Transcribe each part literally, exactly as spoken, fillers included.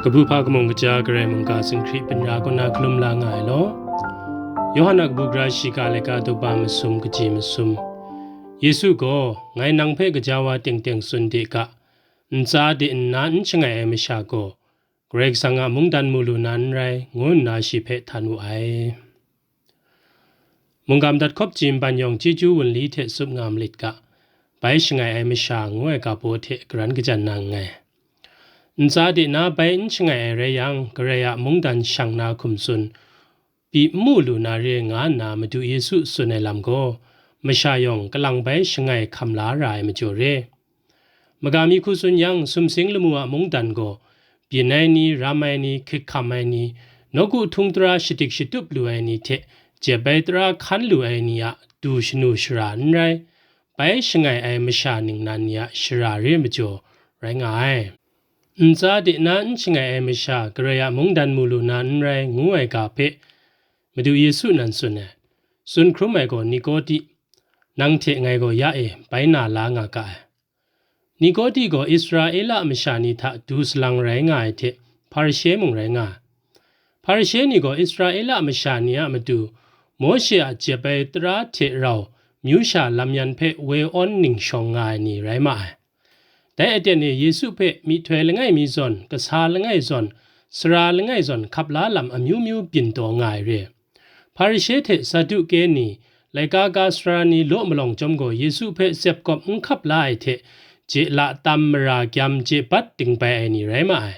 Kabu hpa kamung kaja Karai mungga singhkri byin ra kaw na hkalum la nga ai law. Yawhan a kabu gara shiga laika daw ba masum kaji masum. Yesu gaw, "Ngai nang hpe gaja wa teng teng tsun de ga, ntsa de nna n shangai ai masha gaw, Karai Kasang a mungdan mu lu na n rai," ngu nna shi hpe htan wu ai. Mungga madat hkawp ji nban yawng chyeju wunli hte tsup nga malit ga, bai shangai ai masha ngu ai ga baw hte karan kajan na nngai. Ntsa de na bai n shangai ai rai yang, Karai a mungdan shang na hkum tsun, pyi n mu lu na re nga nna Madu Yesu tsun ai lam gaw, masha yawng kalang bai shangai hkam la ra ai majaw re. Maga mi hku tsun yang, sumsing lamu a mungdan gaw, byin ai ni, ram ai ni, hkrit hkam ai ni, nawku htung tara shadik shatup lu ai ni hte jep ai tara hkan lu ai ni a du shanu shara n rai, bai shangai ai masha ningnan ni a shara re majaw rai nga ai. Ntsa de na n shangai ai masha Karai a mungdan mu lu na n rai, ngu ai ga hpe Madu Yesu nan tsun ai. Tsun hkrum ai gaw Nikodi, "Nang hte ngai gaw ya e, bai na la nga ga ai." Nikodi gaw Israela masha ni hta du salang rai nga ai hte, Hparishe mung rai nga ai. Hparishe ni gaw Israela masha ni a matu, Mawshe a jep ai tara hte rau, myu sha lam yan hpe woi awn ning shawng nga ai ni rai ma ai. Dai aten e Yesu hpe myihtoi langai mi zawn, kasa langai zawn, sara langai zawn hkap la lam amyu myu byin taw nga ai re. Hparishe hte Saduke ni, laika ga sara ni law malawng chyawm gaw Yesu hpe tsep kawp n hkap la ai hte, je la tam mara gyam je bat dingbai ai ni rai ma ai.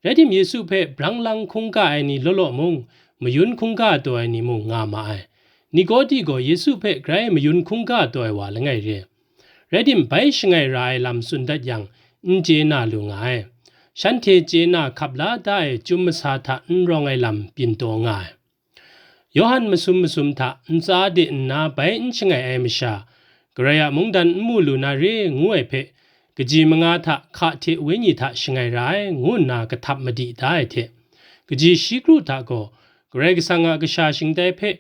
Rai tim, Yesu hpe brang lang hkungga ai ni law law mung, mayun hkungga taw ai ni mung nga ma ai. Nikodi gaw Yesu hpe grai mayun hkungga taw ai wa langai re. Rai tim, bai shangai ra ai lam tsun dat yang, n chye na lu nga ai. Shanhte chye na hkap la da ai chyum masa hta n rawng ai lam byin taw nga ai. Yawhan masum masum hta ntsa de nna bai n shangai ai masha, Karai a mungdan n mu lu na re ngu ai hpe, kaji manga hta hka hte wenyi hta shangai ra ai, ngu nna kahtap madi da ai hte, kaji shi kru hta gaw, Karai Kasang a kasha shingtai hpe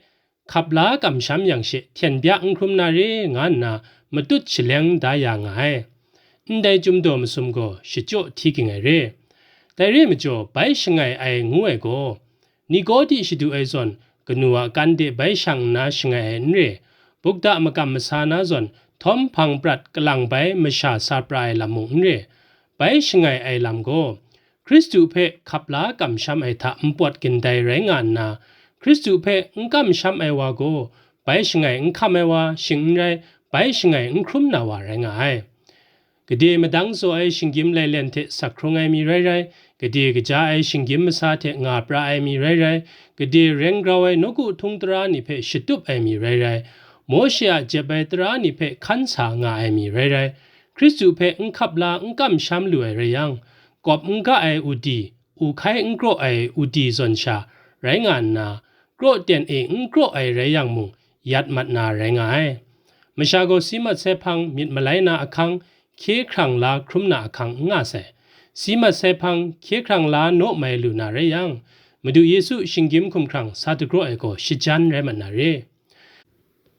hkap la kamsham yang she hten bya n hkrum na re nga nna matut shaleng da ya nga ai. Ndai chyum daw masum gaw shachyaw hti ging ai re. Dai re majaw, bai shangai ai ngu ai gaw, Nikodi shadu ai zawn, kanu a kan de bai shang nna shangai ai n re, bukda makam masa na zawn, htawm hpang prat kalang bai masha sa pra ai lam mung n re, bai shangai ai lam gaw, Hkristu hpe hkap la kamsham ai hta npawt gindai rai nga nna, Hkristu hpe n kamsham ai wa gaw, bai shangai n hkam ai wa, shing n rai, bai shangai n hkrum na wa rai nga ai. Gade madang zaw ai shinggyim lailen hte sak hkrung ai mi rai rai, gade kaja ai shinggyim masa hte nga pra ai mi rai rai, gade reng grau ai nawku htung tara ni hpe shatup ai mi rai rai, Mawshe a jep ai tara ni hpe hkan sa nga ai mi rai rai, Hkristu hpe n hkap la n kamsham lu ai rai yang, kawp n ga ai udi, u hkai n kraw ai udi zawn sha rai nga nna, kraw ten e n kraw ai rai yang mung, yat mat na rai nga ai. Masha gaw si mat sai hpang myit malai na ahkang, hkye hkrang la hkrum na ahkang n nga sai. Si mat sai hpang hkye hkrang la naw mai lu na rai yang, Madu Yesu shinggyim hkumhkrang sa dagraw ai gaw shajan rai mat na re.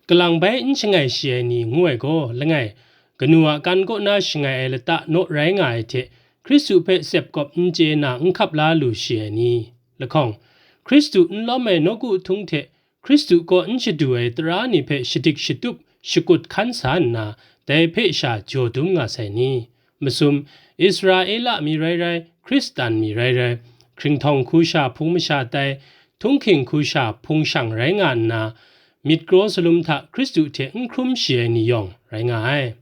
Kalang bai n shangai shi ai ni ngu ai gaw langai, kanu a kan kaw na shangai ai lata naw rai nga ai hte, Hkristu hpe tsep kawp n chye na n hkap la lu shi ai ni. Lahkawng, Hkristu n lawm ai nawku htung hte Hkristu kaw n shadu ai tara ni hpe shadik shatup shakut hkan sa nna, dai hpe sha jaw dum nga sai ni? Masum, Israela mi rai rai, Hkristan mi rai rai, hkringhtawng hku sha hpung masha tai, htunghking hku sha hpung shang rai nga nna, myit kraw salum hta Hkristu hte n hkrum shi ai ni yawng rai nga ai.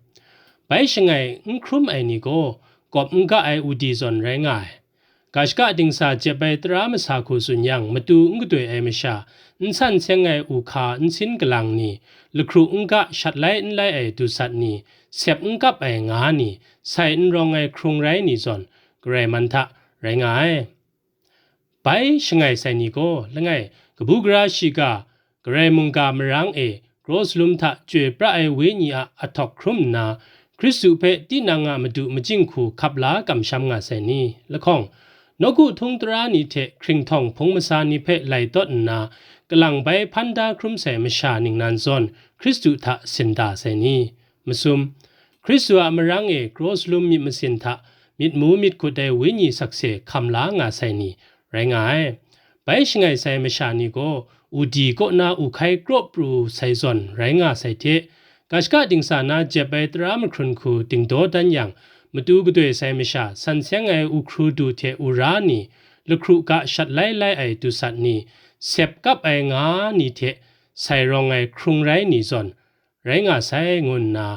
Bai shangai n hkrum ai ni gaw, kawp n ga ai udi zawn rai nga ai. Ga shaka dingsa jep ai tara masa hku tsun yang, matu n gadoi ai masha, n san seng ai u hka n sin galang ni, lahkru n ga shat lai n lai ai dusat ni, sep n kap ai nga ni, sai n rawng ai hkrung rai ni zawn, Karai man hta rai nga ai. Bai shangai sai ni gaw langai, kabu gara shiga, Karai mungga marang e, kraw salum hta chyoi pra ai wenyi a ahtawk hkrum nna, Hkristu hpe tinang a madu majing hku hkap la kamsham nga sai ni? Lahkawng, nawku htung tara ni hte hkringhtawng hpung masa ni hpe lai tawt nna, kalang bai hpan da hkrum sai masha ningnan zawn Hkristu hta sinda sai ni? Masum, Hkristu a marang e kraw salum myit masin hta myit mu myit hkut ai wenyi sakse hkam la nga sai ni rai nga ai. Bai shangai sai masha ni gaw udi kaw na u hkai kraw pru sai zawn rai nga sai hte, ga shaka dingsa na jep ai tara mahkrun hku dingdaw dan yang, matu gadoi sai masha, san seng ai u hkru du hte u ra ni, lahkru ga shat lai lai ai dusat ni, sep kap ai nga ni hte sai rawng ai hkrung rai ni zawn rai nga sai, ngu nna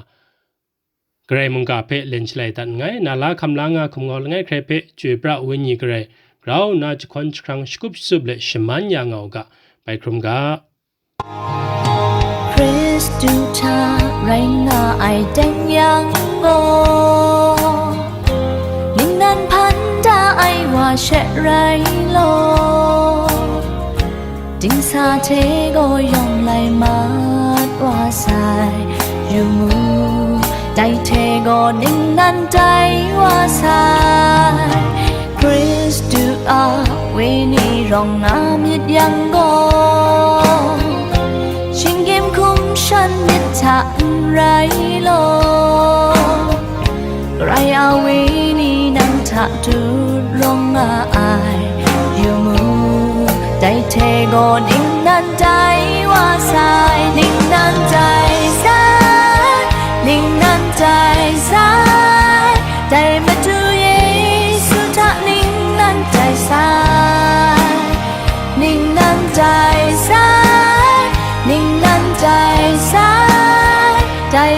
Karai mungga hpe len shalai dat nngai. Na la hkam la nga hkum ngau langai hkrai hpe, chyoi pra wenyi Karai grau nna jahkawn jahkrang, shakut shatsup let shaman ya nga u ga, bai hkrum ga. Hkristu hta rai nga ai teng yang gaw, ningnan hpan da ai wa she rai law, dingsa hte gaw yawng lai mat wa sai, yu mu, dai hte gaw ningnan tai wa sai. Hkristu a wenyi rawng na myit yang gaw, shinggyim hkum shan myit hta n rai law, Karai a wenyi nan hta tut rawng nga ai, yu mu, dai hte gaw ningnan tai wa sai, ningnan tai sai, ningnan tai sai, dai Madu Yesu hta ningnan tai sai, ningnan tai sai, ningnan tai sai, dai